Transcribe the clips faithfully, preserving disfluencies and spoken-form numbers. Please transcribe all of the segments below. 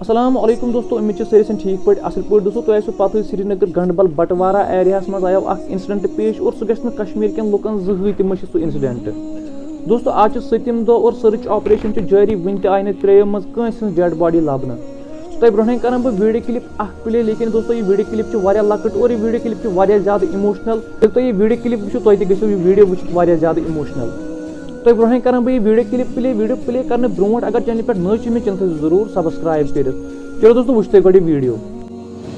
السلام علیکم دوستو، امید چھِ سٲری آسان ٹھیٖک پٲٹھۍ، اصل پٲٹھۍ۔ دوستو، تۄہہِ آسیو پتہٕ، سرینگر گنڈبل بٹوارہ ایریاہس منٛز آیو اکھ انسیڈنٹ پیش اور سُہ گژھِ نہٕ کشمیر کٮ۪ن لُکن زٕہٕے تہِ مٔشِتھ سُہ انسیڈنٹ۔ دوستو، آز چھُ سٔتِم دۄہ اور سٔرٕچ آپریشن چھِ جٲری، وُنہِ تہِ آیہِ نہٕ ترٛیٚیو منٛز کٲنٛسہِ ہٕنٛز ڈیڈ باڈی لبنہٕ۔ تۄہہِ برونٛہہ کنہٕ بہٕ ویڈیو کلپ اکھ پلے، لیکن دوستو، یہِ ویڈیو کلپ چھِ واریاہ لۄکٕٹ اور یہِ ویڈیو کلپ چھِ واریاہ زیادٕ ایموشنل۔ ییٚلہِ تۄہہِ یہِ ویڈیو کلپ وٕچھِو، تۄہہِ تہِ گژھِو یہِ ویڈیو وٕچھِتھ واریاہ زیادٕ ایموشنل۔ تۄہہِ برونٛہہ کنہٕ بہٕ یہِ video clip play. Video play کرنہٕ برونٛٹھ، اگر چینل پٮ۪ٹھ نٔے چھِو، مےٚ چینل تھٲیِو ضروٗر سبسکرایب کٔرِتھ۔ چلو دوستو، وٕچھِو تُہۍ گۄڈٕ یہِ ویڈیو۔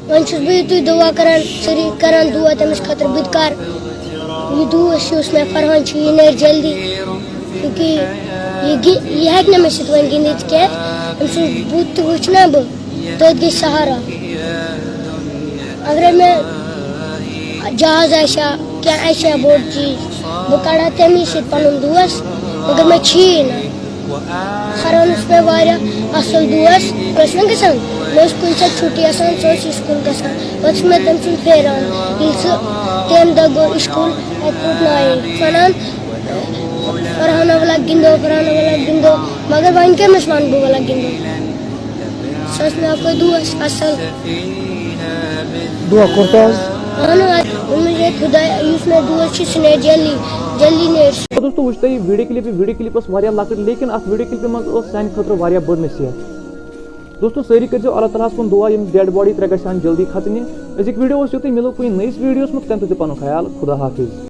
وۄنۍ چھُس بہٕ یِتُے دُعا کران، سٲری کران دُعا تٔمِس خٲطرٕ، بہٕ تہِ کر۔ یہِ دوس یُس مےٚ فرحان چھُ، یہِ نیرِ جلدی، کیونکہ یہِ گِ-، یہِ ہیٚکہِ نہٕ مےٚ سۭتۍ وۄنۍ گِنٛدِتھ کینٛہہ۔ أمۍ سُنٛد بُتھ تہِ وٕچھ نہ بہٕ، توتہِ گژھِ سہارا۔ اگرے مےٚ جہاز آسہِ ہا، کینٛہہ آسہِ ہا بوٚڑ چیٖز، بہٕ کڑٕ ہا تَمی سۭتۍ پنُن دوس، مگر مےٚ چھُیی نہٕ۔ فرحان اوس مےٚ واریاہ اصل دوس۔ مےٚ ٲس نہ گژھان، مےٚ ٲس کُنہِ ساتہٕ چھُٹی آسان، سُہ اوس اسکول گژھان۔ پتہٕ اوس مےٚ تٔمۍ سُنٛد پھیران، ییٚلہِ سُہ تَمہِ دۄہ گوٚو اسکول، تَتہِ پوٚر ناے۔ وَنان، فرحانہ وَلہ گِنٛدو، فرحانہ وَلہ گِنٛدو، مگر وۄنۍ کٔمِس وَنہٕ بہٕ وَلہ گِنٛدو؟ سُہ اوس مےٚ اَکُے دوس اصل۔ دُعا کوٚر تہٕ حظ؟ اہن حظ، ووٚنمُت ہے خۄداے، یُس مےٚ دوس چھُ، سُہ نیرِ جلدی، جلدی نیرِ سُہ۔ دوستو، وٕچھ تۄہہِ یہِ ویڈیو کلپ، یہِ ویڈیو کلپ ٲس واریاہ لۄکٕٹ، لیکن اتھ ویڈیو کلپہِ منٛز ٲس سانہِ خٲطرٕ واریاہ بٔڑ نصیحت۔ دوستو، سٲری کٔرۍزیو اللہ تعالیٰ ہس کُن دُعا، یِم ڈیڈ باڈی ترٛےٚ گژھِ ہن جلدی کھژنہِ۔ أزیُک ویڈیو اوس یُتُے، مِلو کُنہِ نٔیِس ویڈیوس منٛز، تَمہِ سۭتۍ پنُن خیال، خدا حافظ۔